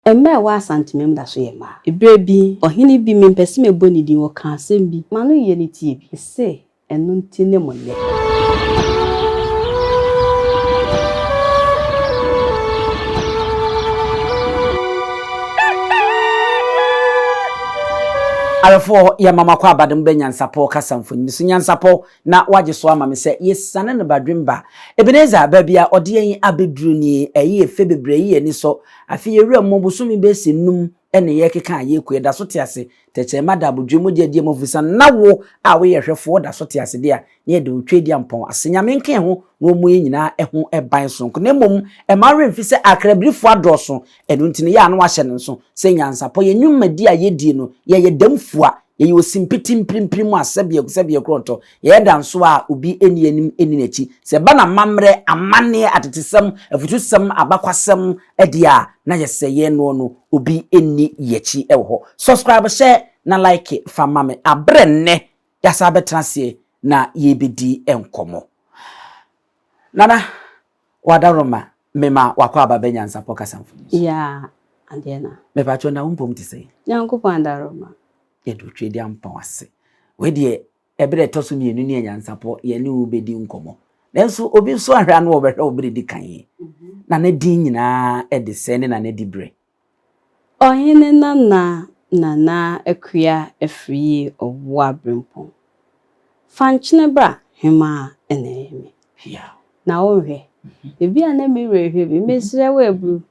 Mmaa a ɛwɔ Asantemam da so yɛ mmaa. Berɛ bi, ɔhene bi, mempɛ sɛ mɛbɔ ne din, ɔkaa asɛm bi ma no yɛ no tie bi. Mese, ɛno nti ne mo nnɛ. Awɛfoɔ, yɛma mo akwaaba de mo bɛ Nyansapɔ kasa mfonini so. Nyansapɔ na wagye so ama me sɛ yɛsiane no badwemba. Ebenezer, baabi a ɔde yɛn abɛduru nie, ɛyi yɛ fɛ bebree, ɛyi yɛn ani sɔ. Afei yɛn wura mu bosome bɛyɛ sɛ num na yɛrekeka a yɛrekɔ, yɛda so te ase. Tɛkyerɛma da abodwoe, mogya adi amu afusa, na wo a woyɛ hwɛfoɔ woda so te ase deɛ a, na yɛde wo Tweaduampɔn ase. Nyame nka yɛn ho na ɔmmu yɛn nyinaa ho ban sononko. Na mmom mma wo werɛ mfi sɛ akrabirifoɔ adɔɔso, ɛno nti no yɛ a na woahyɛ no nso sɛ nyansapɔ, yɛn nnwumadi a yɛdie no, yɛyɛ dɛm fua, yɛyɛ osimpiti mpirimpirim a sɛbeɛ sɛbeɛ korɔntɔ, yɛyɛ dansoɔ a obi nni anim nni n'akyi. Sɛ ɛba no amammerɛ, amanneɛ, atetesɛm, afutusɛm, abakwasɛm deɛ a, na yɛsɛ yɛn noɔ no, obi nni yɛn akyi wɔ hɔ. Subscribe, hyɛ na like fa ma me. Aberɛ nnɛ yɛasan abɛtena aseɛ na yɛrebɛdi nkɔmmɔ. Nana, w'adaworoma, mema w'akwaaba bɛ nyansapɔ kasa mfoni so. Yeah, adeɛ na. Mepakyɛw na wo mpom te sɛn? Nyankopɔn adaworoma. Yɛde Otwedeampɔn ase. Wei deɛ ɛberɛ a ɛtɔ so mmienu ne anyansapɔ yɛne wo bɛdi nkɔmmɔ. Nanso obi nso ahwɛ ano ɔbɛhwɛ wo berɛ di kan yi. Nana din nyinaa de sɛn ne Nana diberɛ? Ɔhene Nana Nana Akua Afriyie Ɔwoa Brempong. Fa nkyene bra hemaa na ɛyɛ me. Na wo nhwɛ. Ebi a na me werɛ hwɛ bi. Mesrɛ wo aburu.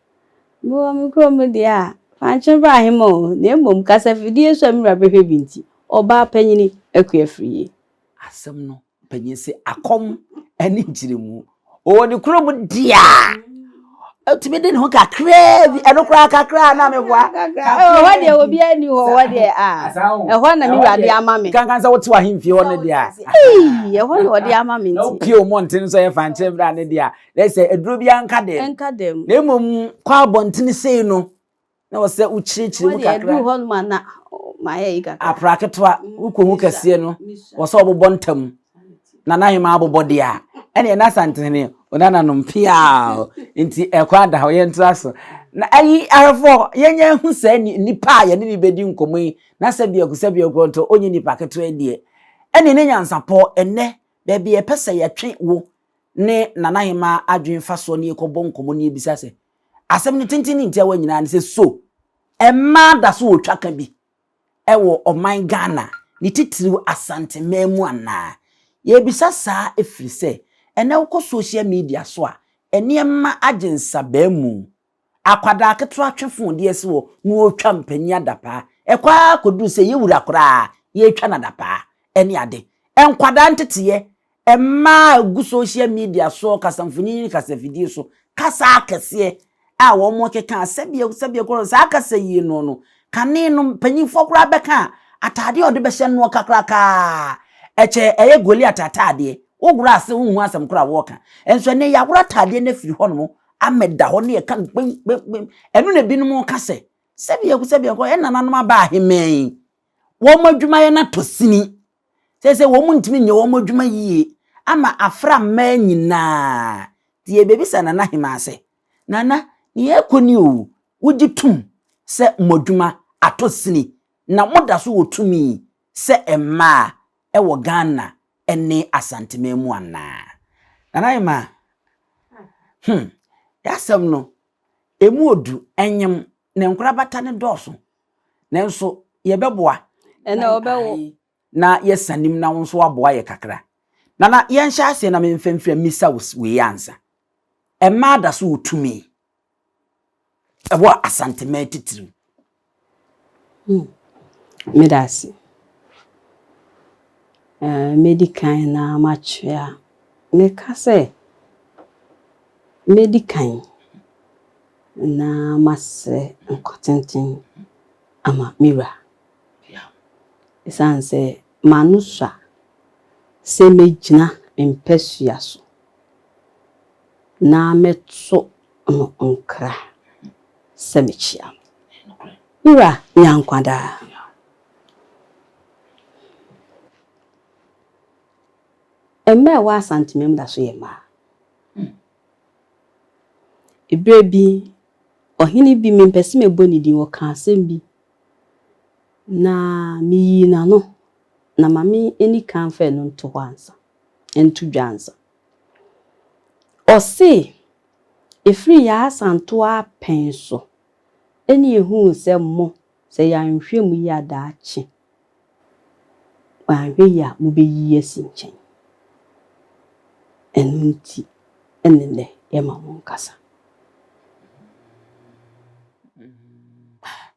Mewɔ me kurom deɛ a, fa nkyene bra hema o. Na mmom kasafidie so a me wura bɛhwɛ bi nti, ɔbaa panyini Akua Afriyie. Asɛm no panyin se akɔm ne nkyerɛmu. Ɔwɔ ne kurom deɛ a, ɔtumi de ne ho kakraa bi, ɛno koraa kakraa na meboa. Ɛhɔ deɛ obiara nni hɔ, hɔ deɛ a, ɛhɔ na me wura de ama me. Kankan sɛ wote w'ahemfie hɔ no deɛ a. Ei, ɛhɔ na ɔde ama me nti. Na wopie wo mmɔnten so yɛ fankyerɛ bra ne deɛ a, na sɛ aduro biara nka dɛm. Nka dɛm. Na mmom kɔ abɔntene sei no, na wɔ sɛ wokyerɛkyerɛ mu kakra. Ɛduru hɔ nom a na mayɛ yi kakra. Apra ketewa, wokɔhu kɛseɛ no, wɔ sɛ ɔbobɔ ntam. Na n'ahema abobɔ deɛ a, ɛneɛ na Asantehene, onananom piaa nti ɛkɔ ada hɔ, yɛntra so. Na ayi ahwɛfoɔ, yɛnyɛ hu saa nipa a yɛne ne bɛdi nkɔmmɔ yi, na sɛ biako sɛ biako nto, ɔnyɛ nipa ketewa deɛ. Ɛne ne nyansapɔ, ɛnnɛ, baabi yɛpɛ sɛ yɛtwe wo ne Nana adwene fa soɔ ne yɛkɔbɔ nkɔmmɔ ne yɛbisa sɛ, asɛm no tenten ne ntiawa nyinaa ne sɛ so mmaa da so wɔ twaka bi wɔ ɔman Ghana ne titiriw Asanteman mu anaa? Yɛrebisa saa ɛfiri sɛ ɛnɛ wokɔ social media so a nneɛma agye nsabaa mu. Akwadaa ketewa twe fon de asi hɔ na ɔretwa mpanyin adapaa. Ɛkɔ ara kɔduru sɛ yɛwura koraa yɛretwa no adapaa ne ade. Nkwadaa nteteeɛ Mmaa a ɛgu social media soɔ, kasamfonin ne kasafidie so, kasa akɛseɛ a wɔkeka a sɛdeɛ sɛdeɛ korɔ saa kasa yi no no, kane no mpanyinfoɔ koraa bɛka a, ataadeɛ a ɔde bɛhyɛ noɔ kakrakaa, ɛkyɛ ɛyɛ Goliath ataadeɛ, woworɔ ase wonhu asɛm korɔ a wɔreka. Nso ɛnɛ yɛaworɔ ataadeɛ no afiri hɔnom amɛda hɔ ne yɛka no kpem kpem kpem. Ɛno na ebinom ka sɛ, sɛdeɛ sɛdeɛ korɔ yɛn nananom aba ahemman yi, wɔn adwumayɛ no atɔ sini. Seesei wɔn ntumi nyɛ wɔn adwuma yie ama afra mmaa nyinaa. Nti yɛbɛbisa Nana Hemaa sɛ, Nana, nea ɛrekɔ ni o, wogye tom sɛ mo adwuma atɔ sini na moda so wɔ tumi sɛ mmaa wɔ Ghana ne Asanteman mu anaa? Nana Hemaa, hmm, y'asɛm no, ɛmu odu, ɛnyem, ne nkorabata no dɔɔso. Nanso yɛbɛboa. Ɛnna ɔbɛwo. Na yɛsanim na wo nso woaboa yɛ kakra. Nana, yɛnhyɛ aseɛ na memfa mfiri mmisa wo wei ansa. Mmaa da so wɔ tumi wɔ Asanteman titiriw? Hmm. Meda ase. Eh, mɛdi kan na makyerɛ a, meka sɛ mɛdi kan na masrɛ nkwa tenten ama me wura. Esiane sɛ m'ano sua sɛ mɛgyina me mpasua so na mɛto no nkra sɛ mekyea no. Me wura nya nkwa daa. Mma a ɛwɔ Asantemam da so yɛ mmaa. Berɛ bi. Ɔhene bi, mempɛ sɛ mɛbɔ ne din, ɔkaa asɛm bi, na meyii n'ano, na ma me ani kan mfa ɛno nto hɔ ansa, nto dwa ansa. Ɔse, ɛfiri Yaa Asantewaa pɛn so ɛne yɛhuu sɛ mo, sɛ yɛanhwɛ mo yie a daakye, anhwɛ yie a mobɛyiyi asi nkyɛn. Ɛno nti ne nnɛ yɛma mo nkasa.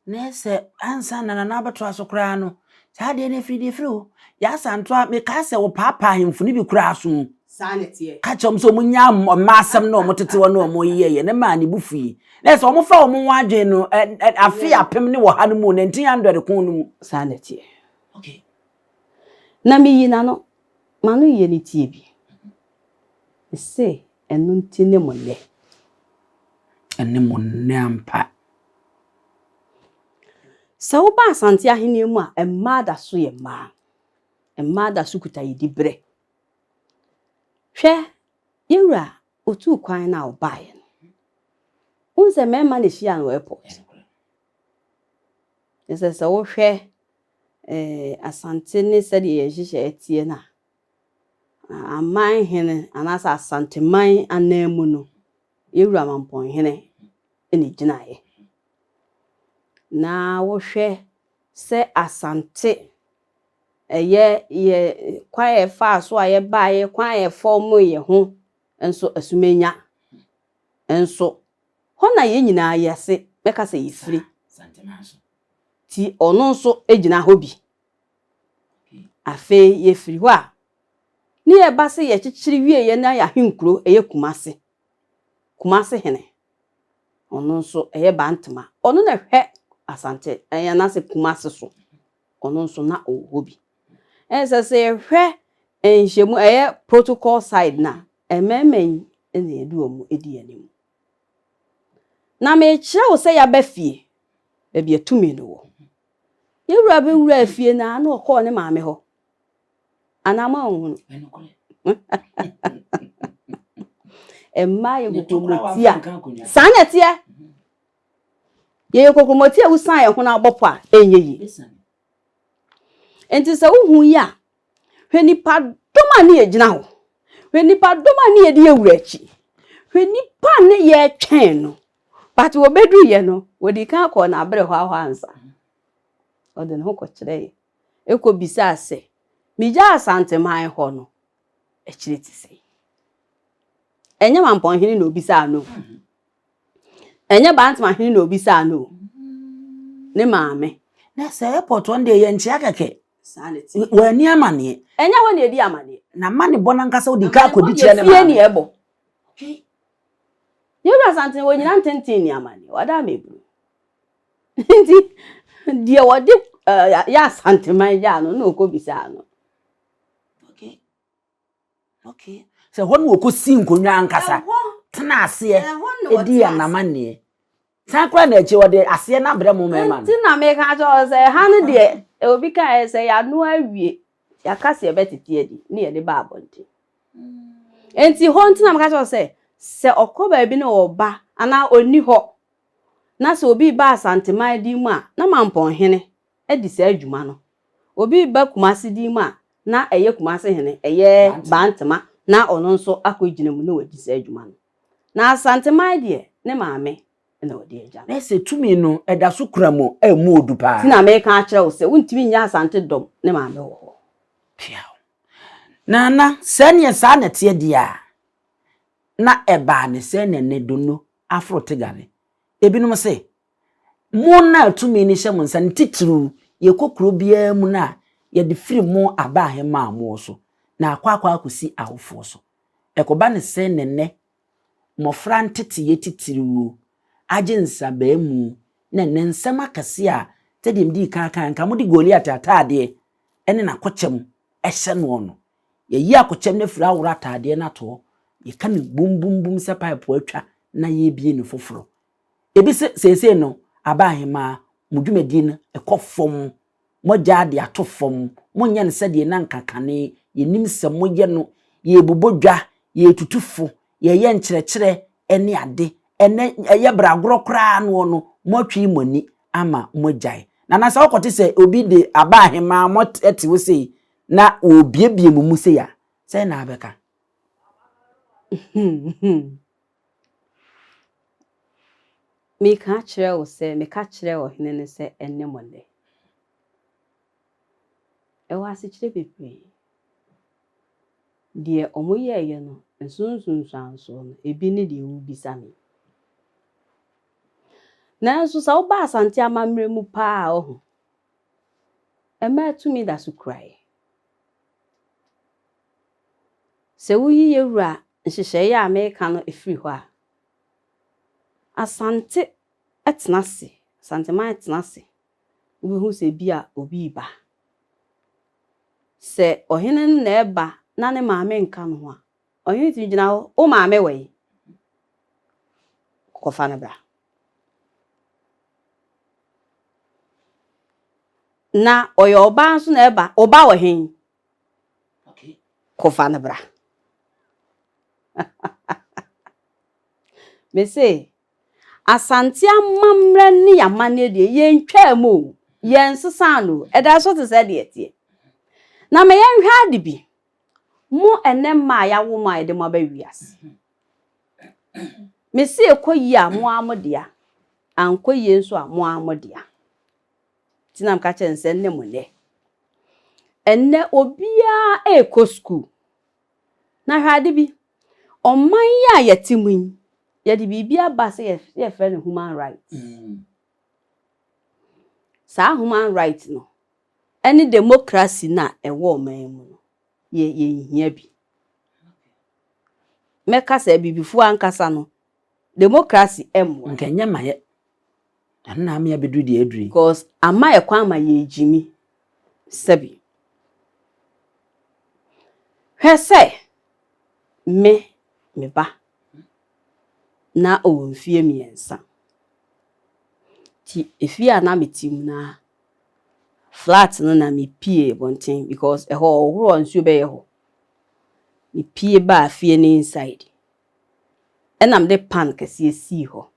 Na sɛ ansa na Nana abɛtoa so koraa no, saa adeɛ no ɛfiri deɛ ɛfiri o. Yɛasantoa, mekaa sɛ wɔpaapaa ahemfo no bi koraa so mu. Saa na ɛteɛ. Ka kyerɛ wɔn sɛ wɔnnya mmaa asɛm na wɔtete hɔ na wɔyɛeɛ no maa ne bo fui. Na sɛ wɔfa wɔn ho adwene no afe 1100 no mu, 1900 ko no mu. Saa na ɛteɛ. Okay. Na meyi n'ano, m'ano yɛ ne tie bi. Mese ɛno nti ne mo nnɛ. Ɛne mo nnɛ ampa. Sɛ woba Asante ahenni mu a, mmaa da so yɛ mmaa. Mmaa da so kuta yɛ diberɛ. Hwɛ, yɛwura otuu kwan no a ɔbaeɛ no, wohu sɛ mmarima na ɛhyia no wɔ airport. Ɛsɛ sɛ wohwɛ Asante ne sɛdeɛ yɛn nhyehyɛeɛ teɛ no a, aman hene anaasɛ Asanteman anan mu no, yɛwura Mampɔnhene na ɛgyinaeɛ. Na wohwɛ sɛ Asante ɛyɛ yɛ kwan a yɛfaa so a yɛbaeɛ, kwan a yɛfɔm yɛ ho nso Asumenya nso, hɔ na yɛn nyinaa yɛase bɛka sɛ yɛfiri. Nti ɔno nso gyina hɔ bi. Afei yɛfiri hɔ a, ne yɛba sɛ yɛkyekyere wieeɛ na yɛ ahenkuro ɛyɛ Kumase. Kumase hene. Ɔno nso ɛyɛ Bantama. Ɔno na ɛhwɛ Asante ɛyɛ anaasɛ Kumase so. Ɔno nso na ɔwɔ hɔ bi. Ɛsɛ sɛ yɛhwɛ nhyɛmu ɛyɛ protocol side na mmarima yi na yɛde wɔn di anim. Na mekyerɛ wo sɛ yɛaba fie, baabi a tumi no wɔ. Yɛwura bɛwura fie na na ɔkɔɔ ne maame hɔ. Anaa mo anhunu? Mmaa yɛ kokromoti a saa na ɛteɛ. Yɛyɛ kokromoti a wosan yɛn ho no abɔ po a ɛnyɛ yie. Nti sɛ wohu yi a, hwɛ nipa dɔm a ne yɛgyina hɔ. Hwɛ nipa dɔm a ne yɛde yɛwura akyi. Hwɛ nipa a ne yɛtwɛn no. But wɔbɛduru yɛ no, wɔdi kan kɔɔ n'abrɛ hɔ ahɔ ansa. Ɔde ne ho kɔkyerɛ yɛ. Ɛkɔ bisaa sɛ, megya Asanteman hɔ no, akyire te sɛ. Ɛnyɛ Mampɔnhene na obisaa no. Ɛnyɛ Bantamahene na obisaa no. Ne maame. Na sɛ airport hɔ deɛ yɛnkyea kɛkɛ. Saa na ɛteɛ. Wɔani amanneɛ. Ɛnyɛ hɔ na ɛdi amanneɛ. Na ma ne bɔ n'ankasa wodi ka akɔdi kyerɛ ne maame. Fie ne ɛbɔ. Yɛwura Asante wɔnyina ntenten ni amanneɛ. Wada ama ebunu. Nti deɛ wɔde yɛ Asanteman gyaa no na ɔkɔ bisaa no. Okay. Okay. Sɛ hɔ na wɔkɔsi nkonnwa ankasa. Tena aseɛ. Ɛdi anamanneɛ. San koraa na akyi wɔde aseɛ no abrɛ mo mmarima no. Nti na meka kyerɛ wo sɛ ha no deɛ obi kaeɛ sɛ yɛanoa awie yɛaka sɛ yɛbɛtete adi ne yɛde ba abɔnten. Nti hɔ nti na meka kyerɛ wo sɛ sɛ ɔkɔ baabi na ɔba anaa ɔnni hɔ na sɛ obi ba Asanteman din mu a na Mampɔnhene adi saa adwuma no. Obi ba Kumase din mu a na ɛyɛ Kumase hene ɛyɛ Bantama na ɔno nso akɔgyina mu na wadi saa adwuma no. Na Asanteman deɛ ne maame na ɔde agya no. Na sɛ tumi no ɛda so kura mu a ɛmu odu paa. Nti na meka akyerɛ wo sɛ wontumi nyɛ Asante dɔm ne maame wɔ hɔ. Piaw. Nana, sɛneɛ saa na ɛteɛ deɛ a, na ɛbaa ne sɛ na ne dono aforo tegane. Ebinom se, mo na tumi no hyɛ mo nsa no titiriw, yɛkɔ kuro biara mu no a, yɛde firi mo aba ahemmaa mo so, na akɔ akɔ akɔsi awofoɔ so. Ɛkɔba ne sɛ nɛnɛ mmɔfra nteteyɛ titiriw agye nsabaamu na ɛnɛ nsɛm akɛse a sɛdeɛ medii kan kan nka mode Goliat ataadeɛ ne n'akokyɛm hyɛ noɔ no, yɛyi akokyɛm no afiri aworo ataadeɛ no ato hɔ, yɛka no bumbumbum sɛ pipe atwa na yɛrebie no foforɔ. Ebi sɛ seesei no aba ahemaa mo dwumadie no ɛkɔ fam, moagya de ato fam, monyɛ no sɛdeɛ na nka kane yɛnim sɛ moyɛ no, yɛrebobɔ dwa, yɛretutu fo, yɛreyɛ nkyerɛkyerɛ ne ade ɛnɛ ɛyɛ bragorɔ koraa noɔ no, moatwi mo ani ama moagyae. Nana sɛ wokɔte sɛ obi de aba ahemaa mote wo sei na wɔrebiebie mo mu sei a, sɛn na abɛka? Meka akyerɛ wo sɛ, meka kyerɛɛ ɔhene no sɛ ɛne mo nnɛ. Ɛwɔ asekyerɛ bebree. Deɛ wɔyɛeɛ no, ɛso nsunsuansoɔ no, ebi ne deɛ wobisa me yi. Nanso sɛ woba Asante amammerɛ mu paa a, woahu, mmaa tumi da so kura yɛ. Sɛ woyi yɛn wura nhyehyɛeɛ a mereka no firi hɔ a, Asante tena ase, Asanteman tena ase, wobɛhu sɛ bi a obi reba. Sɛ ɔhene no na ɛreba na ne maame nka ne ho a, ɔhene tumi gyina hɔ, wo maame wɔ he? Kɔfa no bra. Na ɔyɛ ɔbaa nso na ɛreba, wo ba wɔ he? Kɔfa no bra. Mese, Asante amammerɛ ne amanneɛ deɛ, yɛntwaa mu o, yɛnsesaa no o, ɛda so te sɛ deɛ ɛteɛ. Na ma yɛnhwɛ ade bi, mo ɛnnɛ mma a yɛawo mo a yɛde mo aba wiase. Mese ɛkɔ yie a, mo ara mo dea, ankɔ yie nso a, mo ara mo dea. Nti na meka kyerɛ no sɛ ɛnnɛ mo nnɛ. Ɛnnɛ obiara ɛrekɔ sukuu. Na hwɛ ade bi, ɔman yi a yɛte mu yi, yɛde biribi aba sɛ yɛfrɛ no human rights. Saa human rights no, ɛne democracy no a ɛwɔ ɔman mu no, yɛ yɛnhia bi. Mɛka sɛ abibifoɔ ankasa no, democracy mmoa. Nka ɛnyɛ ma yɛ. Ɛno na ama yɛabɛduru deɛ aduru yi. Because ama yɛ kwan ma yɛgyimi sɛbi. Hwɛ sɛ me me ba na ɔwɔ mfie mmiɛnsa. Nti efie a na mete mu no ara, flat no na mepie abɔnten because ɛhɔ ɔhohoro a nsuo bɛyɛ hɔ. Mepie baa fie no inside ɛna mede pan kɛseɛ sii hɔ.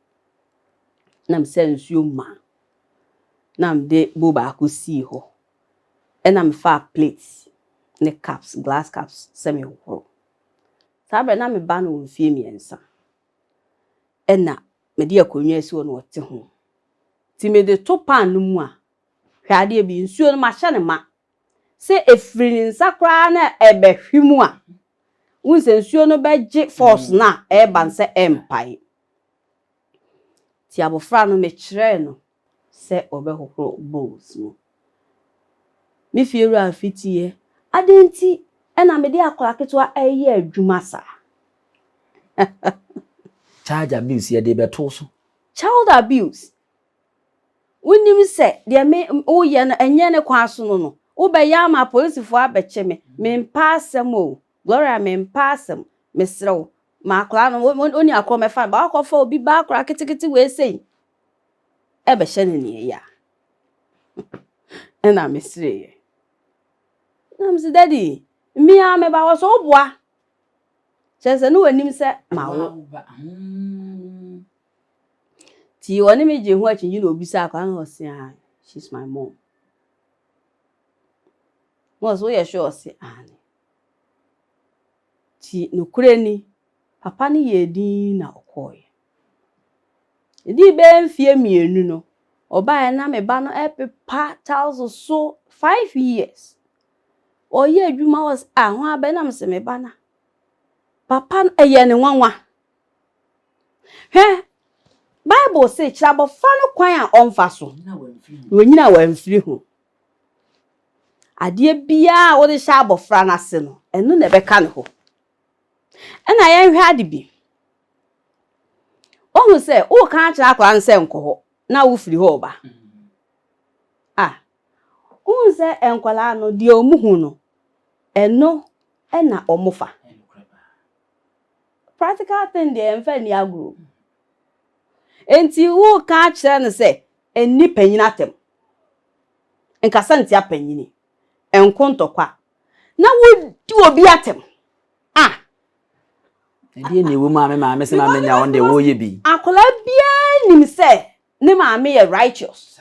Na mesaa nsuo maa na mede bowl baako sii hɔ. Ɛna mefaa plate ne cups, glass cups sɛ mehohoro. Saa berɛ na me ba no wɔ mfeɛ mmiɛnsa. Ɛna mede akonnwa asi hɔ na ɔte ho. Nti mede to pan no mu a, hwɛ adeɛ bi, nsuo no mahyɛ no ma. Sɛ ɛfiri ne nsa koraa na ɛbɛhwe mu a, wohu sɛ nsuo no bɛgye force no a ɛreba no sɛ ɛmpae. Nti abɔfra no mekyerɛɛ no sɛ ɔbɛhohoro bowls mu. Me fiewura fitiiɛ, adɛn nti na mede akwadaa ketewa reyɛ adwuma saa? Child abuse yɛde bɛto so. Child abuse. Wonim sɛ deɛ me woyɛ no ɛnyɛ ne kwan so no no, wobɛyɛ ama apolisifoɔ abɛkye me. Mempɛ asɛm o. Gloria mempɛ asɛm. Mesrɛ wo, ma akwadaa no, wo ni akorɔ mɛfa no, ba wakɔfa obi ba akwadaa ketekete wei sei ɛbɛhyɛ no nea ɛyɛ a. Ɛna mesereeɛ. Na mese daddy, me ara meba hɔ so woboa. Kyerɛ sɛ ne w'anim sɛ mawo. Nti ɔne me gye ho akyinnye na obisa akwadaa no ɔse ah, she's my mom. Na ɔse woyɛ sure ɔse aane. Nti nokorɛ ni, papa no yɛɛ dinn na ɔkɔeɛ. Ɛdii bɛyɛ mfeɛ mmienu no, ɔbaeɛ na me ba no repepa tiles so five years. Ɔreyɛ adwuma ɔse ah ho abɛ na mese me ba no a. Papa no ɛyɛɛ no nwanwa. Hwɛ, Bible se kyerɛ abɔfra no kwan a ɔmfa so na ɔnyini a wamfiri ho. Adeɛ biara a wode hyɛ abɔfra no ase no, ɛno na ɛbɛka ne hɔ. Ɛna yɛnhwɛ ade bi. Wohu sɛ woreka akyerɛ akwadaa no sɛ nkɔ hɔ na wofiri hɔ reba. Ah, wohu sɛ nkwadaa no deɛ wɔn hu no, ɛno na wɔfa. Practical thing deɛ yɛmfa nni agorɔ. Enti woreka akyerɛ no sɛ nni panyin atɛm. Nkasa ntia panyini. Nko ntɔkwa. Na wodi obi atɛm. Ah! Ɛdeɛ na ɛwɔ mu a me maame sɛ ma menya wɔn deɛ wɔyɛ bi. Akwadaa biara nim sɛ ne maame yɛ righteous.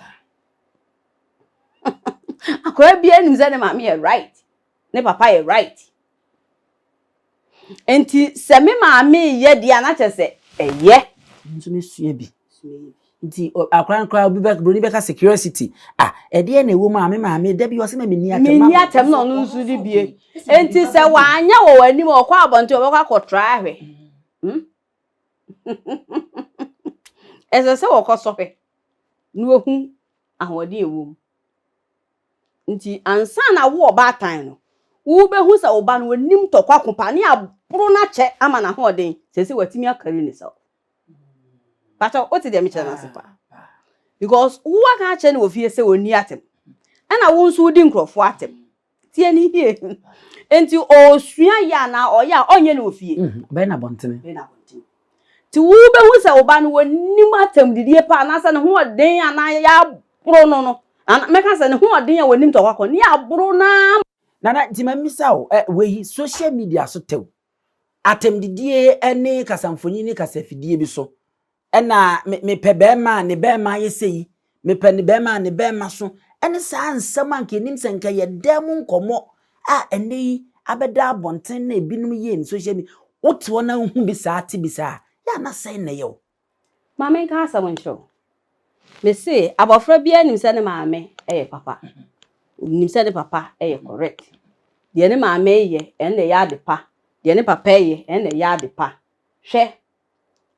Akwadaa biara nim sɛ ne maame yɛ right, ne papa yɛ right. Nti sɛ me maame yɛ deɛ a na kyerɛ sɛ ɛyɛ. Nso mesua bi. Nti akwadaa no koraa obi bɛ broni bɛka sɛ curiosity. Ah, ɛdeɛ na ɛwɔ mu a me maame da bi ɔsɛ ma menni atɛm. Menni atɛm na ɔno nso de bie. Nti sɛ wanyɛ wɔ w'anim a ɔkɔ abɔnten ɔbɛkɔ akɔtra ahwɛ. Ɛsɛ sɛ wɔkɔ sɔhwɛ na wahu ahoɔden a ɛwɔ mu. Nti ansa na wo ɔbaatan no, wobɛhu sɛ wo ba no onim tɔkwa ko pa ne aboro no akyɛ ama n'ahoɔden sɛ sɛ watumi akari ne self. Pakyɛ wote deɛ mekyerɛ no ase paa. Because wo aka akyerɛ no wɔ fie sɛ ɔnni atɛm. Ɛna wo nso wodi nkurɔfoɔ atɛm. Tie ne yie. Nti ɔresua yɛ anaa ɔyɛ a ɔnyɛ no wɔ fie. Ɔbɛyɛ no abɔntene. Ɔbɛyɛ no abɔntene. Nti wobɛhu sɛ wo ba no wɔnim atɛmdidie paa anaasɛ ne ho ɔden anaa yɛaboro no no. Mɛka sɛ ne ho ɔden a wɔnim tɔkwa kɔ ne yɛaboro no ara. Nana, nti ma mmisa wo, ɛ, wei social media so tɛw. Atɛmdidie ne kasamfonin ne kasafidie bi so. Ɛna me mepɛ bɛrima a ne bɛrima ayɛ sei, mepɛ ne bɛrima a ne bɛrima so. Ɛne saa nsɛm a nka enim sɛ nka yɛda mu nkɔmmɔ a ɛnɛ yi abɛda abɔnten na ebinom yɛ ne social media. Wote hɔ na wohu bi saa te bi saa, yɛ a na sɛn na ɛyɛ wo. Ma menka asɛm nkyerɛ wo. Mese abɔfra biara nim sɛ ne maame yɛ papa. Nim sɛ ne papa yɛ correct. Deɛ ne maame yɛ ɛno na ɛyɛ ade pa. Deɛ ne papa yɛ ɛno na ɛyɛ ade pa. Hwɛ,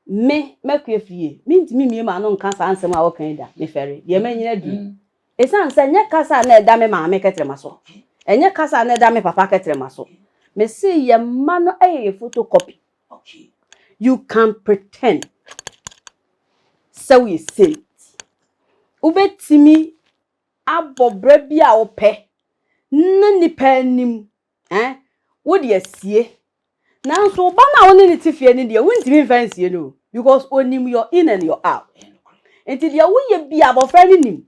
me mɛkɔ fie mentumi mmie m'ano nka saa nsɛm a wɔka yi da mefɛre deɛ manyina duru. Ɛsiane sɛ ɛnyɛ kasa a na ɛda me maame kɛtrɛma so. Ɛnyɛ kasa a na ɛda me papa kɛtrɛma so. Mese yɛ mma no yɛ yɛ photocopy. You can pretend sɛ woyɛ saint. Wobɛtumi abɔ bra bi a wopɛ na nipa anim eh, wode asie. Nanso wo ba no a wo ne ne te fie no deɛ wontumi mfa nsie no o because onim your in and your out. Nti deɛ woyɛ bi a abɔfra no nim.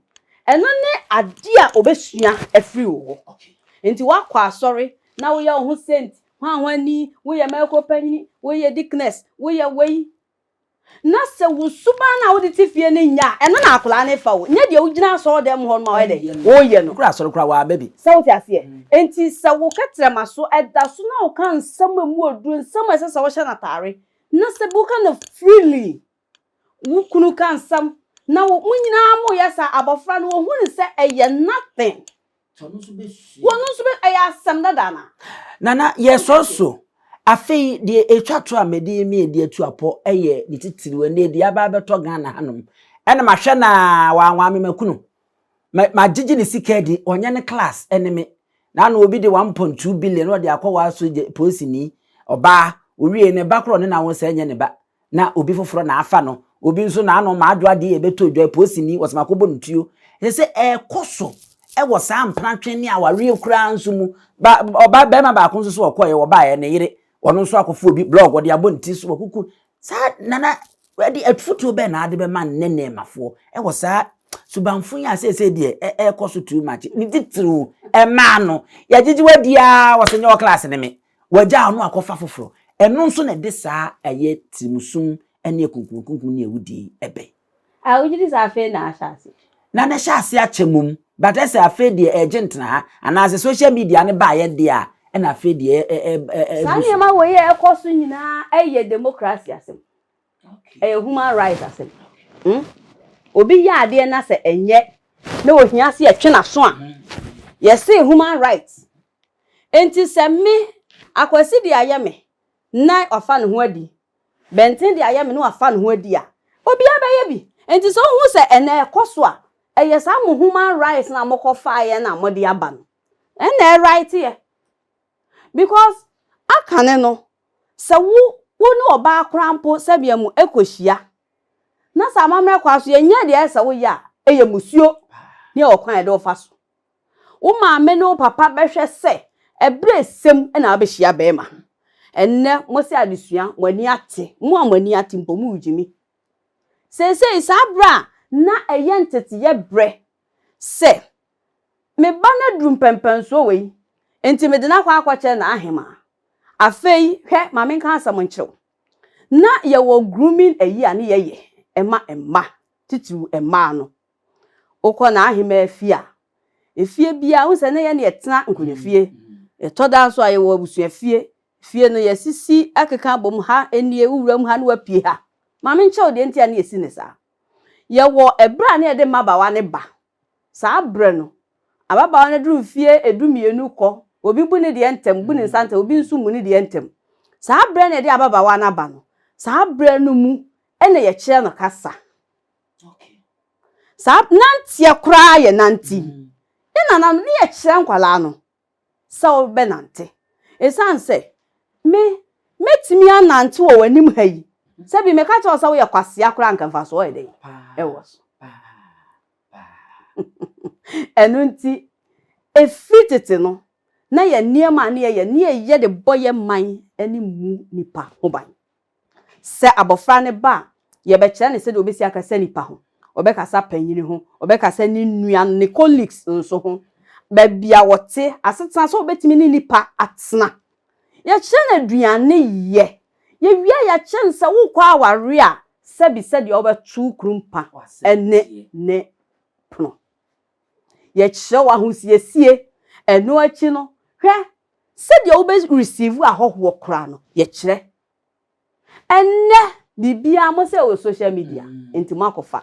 Ɛno ne ade a obɛsua afiri wo hɔ. Nti woakɔ asɔre na woyɛ wo ho saint, hwanhwani, woyɛ mɛko panyini, woyɛ deaconess, woyɛ wei. Na sɛ wo suban no a wode te fie no nya a, ɛno na akwadaa no fa wo. Nyɛ deɛ wogyina asɔre dɛm hɔ no ma ɔyɛ dɛ, woyɛ no. Kura asɔre kura waa bɛbi. Sɛ wote aseɛ. Nti sɛ wo kɛtrɛma so ɛda so na woka nsɛm a mu oduro, nsɛm a ɛsɛ sɛ wohyɛ n'ataare, na sɛ woka no freely, wo kunu ka nsɛm, na wo mo nyinaa moyɛ saa abɔfra no wɔhu ne sɛ ɛyɛ nothing. Wɔn nso bɛ ɛyɛ asɛm dada na. Nana yɛsɔ so afei deɛ etwa to a mɛde mi edi atu apɔ ɛyɛ ne titiri ɛnɛ deɛ aba abɛtɔ Ghana hanom ɛna mahwɛ na wanwa me makunu ma magyegye ne sika di ɔnyɛ ne class ɛne me na ano obi de 1.2 billion na ɔde akɔ wɔ gye polisini ɔbaa owie ne ba korɔ ne na wɔn sɛ ɛnyɛ ne ba na obi foforɔ na afa no obi nso na ano ma adwo adeɛ yɛbɛtɔ dwa polisini wɔsɛm akɔbɔ ne tuo ɛsɛ sɛ ɛɛkɔ so ɛwɔ saa mpratwe ne awareɛ koraa nso mu ba ɔba bɛrima baako nso so ɔkɔɛ wɔbaeɛ ne yere ɔno nso akɔfo obi blog ɔde abɔ ne ti so wɔkuku saa. Nana, ɛde afutuo bɛɛ na ade bɛma nnɛ nnɛɛmafoɔ ɛwɔ saa subanfo yi a seesei deɛ ɛɛkɔ so too much ne titiriw ɛmaa no yɛgyegye wadi a wɔsɛ nyɛ wɔ class ne me wɔagya ɔno akɔfa foforɔ ɛno nso na ɛde saa ɛyɛ tirimusum ne akunkumkunkum ne awudie ɛbɛn. A wogye di sɛ afei na ahyɛ ase. Na ne hyɛ ase akyɛ mum but ɛsɛ afei deɛ ɛgye ntena ha anaasɛ social media ne baayɛ deɛ a ɛna afei deɛ ɛ ɛ ɛ Saa nneɛma wɔ yi a ɛkɔ so nyinaa ɛyɛ democracy asɛm. Ɛyɛ human rights asɛm. Obi yɛ adeɛ na sɛ ɛnyɛ na ohia se yɛtwe n'aso a yɛse human rights. Nti sɛ me Akwasi de ayɛ me na wafa ne ho adi, Bɛnten de ayɛ me na wafa ne ho adi a, obiara bɛyɛ bi. Nti sɛ ohu sɛ ɛnɛ ɛkɔ so a, ɛyɛ saa mo human rights na mokɔfaeɛ na mode aba no ɛna ɛright yɛ because aka ne no sɛ wo ne ɔbaa koraa mpo sɛbea mu ɛkɔhyia na sɛ amammerɛ kɔ so yɛnyɛ deɛ ɛsɛ woyɛ a ɛyɛ musuo ne ɛwɔ kwan a yɛde wo so. Wo maame ne wo papa bɛhwɛ sɛ ɛberɛ esɛm ɛna wabɛhyia bɛrima. Ɛnnɛ mo sɛ adesua mo ani ate, mo a mo ani ate mpo mo gyimi. Seesei saa berɛ a na ɛyɛ nteteyɛ berɛ sɛ me ba no aduru mpɛmpɛnsoɔ wei nti mede no akɔ akɔkyerɛ n'ahema. Afei hwɛ ma menka asɛm nkyerɛ wo. Na yɛwɔ grooming ayi a ne yɛyɛ ɛma mma, titiriw mmaa no. Wokɔ n'ahemaa fie a, efie biara wohu sɛ na yɛne yɛtena nkonnwa fie. Ɛtɔ da nso a yɛwɔ abusua fie. Fie no yɛasisi akeka abom ha nie, wo wura mu ha na woapue ha. Ma menkyerɛ wo deɛ nti a na yɛsi no saa. Yɛwɔ ɛberɛ a na yɛde mmabaawa no ba. Saa berɛ no, ababaawa no duru mfeɛ 12 kɔ, obi bu ne deɛ ntɛm, bu ne nsa ntɛm, obi nso mmu ne deɛ ntɛm. Saa berɛ no a yɛde ababaawa no aba no, saa berɛ no mu na yɛkyerɛ no kasa. Saa nanteɛ koraa yɛ nante yi. Yɛn nananom ne yɛkyerɛ nkwadaa no sɛ wobɛnante. Ɛsiane sɛ me mɛtumi anante wɔ w'anim ha yi, sɛ bi meka kyerɛ wo sɛ woyɛ kwasea koraa anka mfasoɔ yɛ dɛn ɛwɔ so. Ɛno nti, ɛfiri tete no, na yɛ nneɛma a ne yɛyɛ ne yɛyɛ de bɔ yɛ man ne mu nipa ho ban. Sɛ abɔfra no ba a, yɛbɛkyerɛ no sɛdeɛ ɔbɛsi akasa nnipa ho. Ɔbɛkasa panin ho, ɔbɛkasa ne nua, ne colleagues nso ho. Baabi a ɔte, asetena, sɛ ɔbɛtumi ne nnipa atena. Yɛkyerɛ no aduane yɛ. Yɛwie a, yɛakyerɛ no sɛ wokɔ awareɛ a, sɛbi sɛdeɛ wobɛto wo kunu mpa ne ne pono. Yɛkyerɛ wo ahosiesie. Ɛno akyi no, hwɛ sɛdeɛ wobɛ receive ahɔhoɔ koraa no, yɛkyerɛ. Ɛnnɛ biribiara mo sɛ wɔ social media nti mo akɔfa.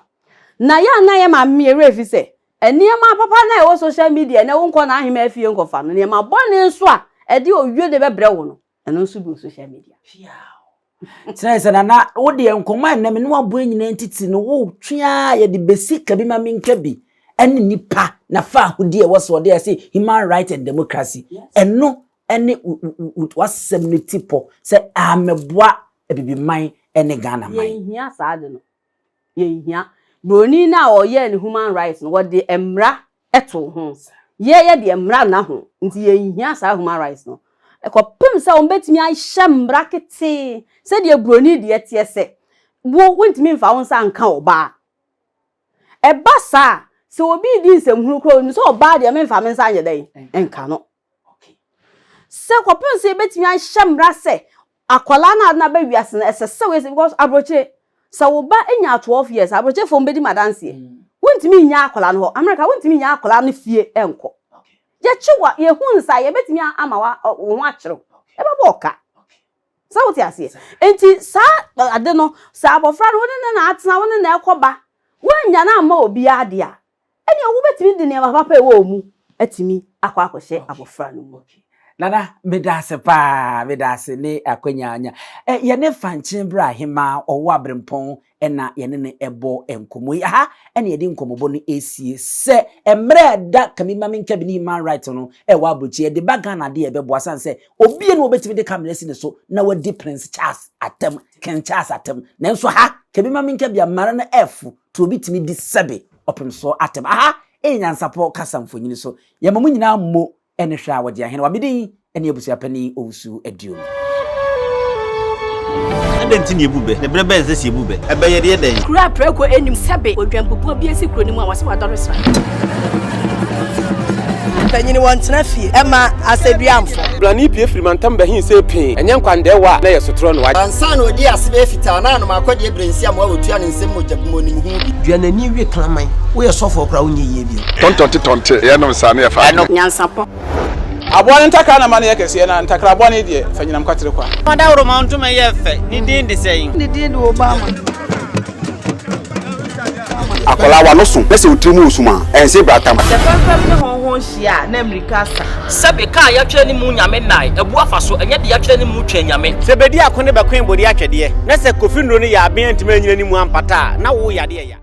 Na yɛ a na yɛ maame yɛ werɛ fi sɛ nneɛma papa no a ɛwɔ social media ɛnɛ wonkɔ n'ahema fie nkɔfa no, nneɛma bɔne nso a ɛde owuo de bɛbrɛ wo no, ɛno nso bi wɔ social media. Kyerɛ sɛ nana wo deɛ nkɔmɔ a ɛnɛ me ne waboa nyinaa ntiti no wotwe a yɛde bɛsi kabi ma menka bi ɛne nipa na fa ahodie ɛwɔ so ɔde ɛsɛ human right and democracy ɛno ne w'asɛm no ti pɔ sɛ ammɛboa Abibiman ne Ghana man. Yɛnhia saa ade no. Yɛnhia. Buroni no a ɔyɛɛ ne human rights no, wɔde mmara too ho. Yɛn yɛ deɛ mmara nna ho, nti yɛnhia saa human rights no. Kɔpem sɛ wɔbɛtumi ahyɛ mmara ketee sɛdeɛ buroni deɛ teɛ sɛ, wo, wontumi mfa wo nsa nka ɔbaa. Ɛba saa a, sɛ obi redi nsɛmhunu koraa a, ɔnim sɛ ɔbaa deɛ memfa me nsa nyɛ dɛn? Nka no. Sɛ kɔpem sɛ yɛbɛtumi ahyɛ mmara sɛ akwadaa no a ade no aba wiase no ɛsɛ sɛ woyɛ sɛ because aburokyire sɛ wo ba nya 12 years aburokyirefoɔ mbɛdi mu adanseɛ wontumi nnya akwadaa no hɔ America wontumi nnya akwadaa no fie nkɔ yɛkye wa yɛhu nsa yɛbɛtumi ama wa wo ho akyerɛw ɛbɛbɔ ɔka sɛ wote aseɛ nti saa ade no sɛ abɔfra no wo ne ne na atena wo ne na ɛkɔ ba woannya no amma obiara deɛ a Ɛnneɛ wobɛtumi de nneɛma papa a ɛwɔ wo mu atumi akɔ akɔhyɛ abɔfra no mu. Nana, meda ase paa, meda ase ne akwanya anya. Eh, yɛne Fankyen Bra Hemaa ɔwɔ Aberempɔn na yɛne no ɛbɔ nkɔmmɔ yi. Aha ɛna yɛde nkɔmmɔbɔ no ɛresie sɛ mmerɛ a ɛda Kami Ma Menka Bi ne Human Right no ɛwɔ aburokyi yɛde ba Ghana adeɛ ɛbɛboa sane sɛ obie no wɔbɛtumi de kamera asi ne so na wadi Prince Charles atam, King Charles atam. Nanso ha Kami Ma Menka Bi a mmara no ɛfo to obi tumi di sɛbe ɔpem soɔ atɛm. Aha yɛ Nyansapɔ kasa mfonini so. Yɛma mo nyinaa mmo ne hwɛ a wɔgye ahene wa. Me din ne Abusuapanin Owusu Aduonu. Adɛn nti na yebu bɛ, na bere bɛn na ɛsɛ sɛ yebu bɛ? Ɛbɛ yɛ deɛ dɛn? Kuro a prako nnim sɛbe odwanbubuo bi asi kuro no mu a wɔse wadɔre sra. Mpanyin wɔntena fie mma asɛdua mfɔ. Blani pue firi mantam bɛhe see pee, ɛnyɛ nkwandɛɛwa a na ɛyɛ sotorɔ no. Ansa na odii ase bɛyɛ fitaa na anom akɔdeɛ berɛ nsi amoa wɔtua ne nsam mogya gu mu onim ho bi. Dua n'ani we kraman. Woyɛ sɔfoɔ koraa wonyɛ yie bio. Tɔntɔnte tɔnte yɛnom saa ne yɛfa Ɛno. Nyansapɔ. Aboa no ntakra na ma no yɛ kɛseɛ, na ntakra bɔne deɛ, fa nyinam kwatere kwa. Ɔdawuroma ntoma yɛ fɛ, ne din de sɛn? Ne din de Obama. Akwadaa w'ano so na sɛ wo tiri mu resum a, ɛnse bratam. Sɛ fɛmfɛm ne hɔnhɔn hyia a, na mmirika asa. Sɛbe kaa yɛatwerɛ ne mu nyame nnae abu afa so, ɛnyɛ de yɛatwerɛ ne mu twɛn nyame. Sɛ bedi ako ne bɛkoe bode atwɛdeɛ, na sɛ Kofi nnuro no yɛ aben antumi anyina ne mu ampata a, na wo yadeɛ ya.